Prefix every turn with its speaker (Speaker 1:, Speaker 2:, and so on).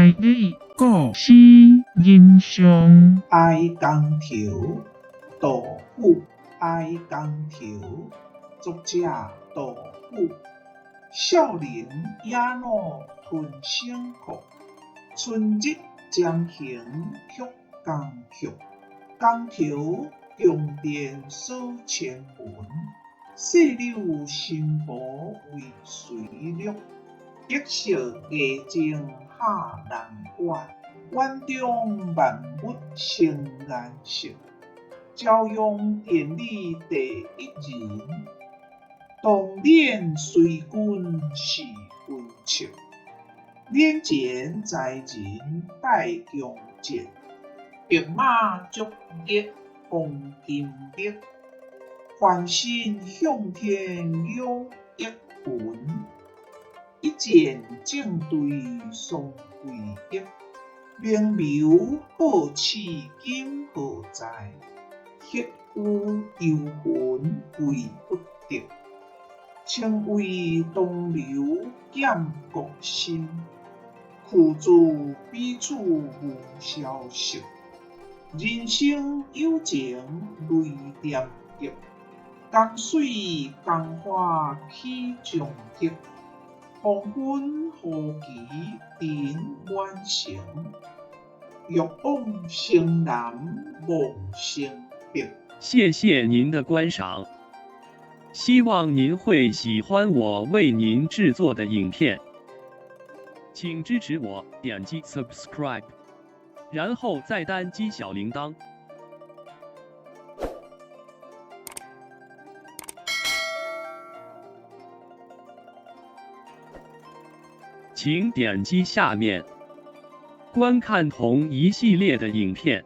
Speaker 1: 台语故事人上。
Speaker 2: 哀江头，杜甫。哀江头，作者杜甫。少年野老吞声哭，春日将行曲江曲。江头重电锁前门，细柳新蒲为谁绿？碧色夜静下难关，园中万物生颜色。朝阳电力第一人，当脸随君是君策。免钱才人带弓箭，白马足热黄金力。翻身向天仰一云，一箭正对双归翼。明眸皓齿今何在？血雨幽魂归不得。清渭东流减国心，去自彼此无消息。人生有情泪点滴，江水江花起将黑。黄昏何其尘满城，欲往城南望城北。
Speaker 3: 谢谢您的观赏，希望您会喜欢我为您制作的影片，请支持我点击 subscribe，然后再单击小铃铛。请点击下面观看同一系列的影片。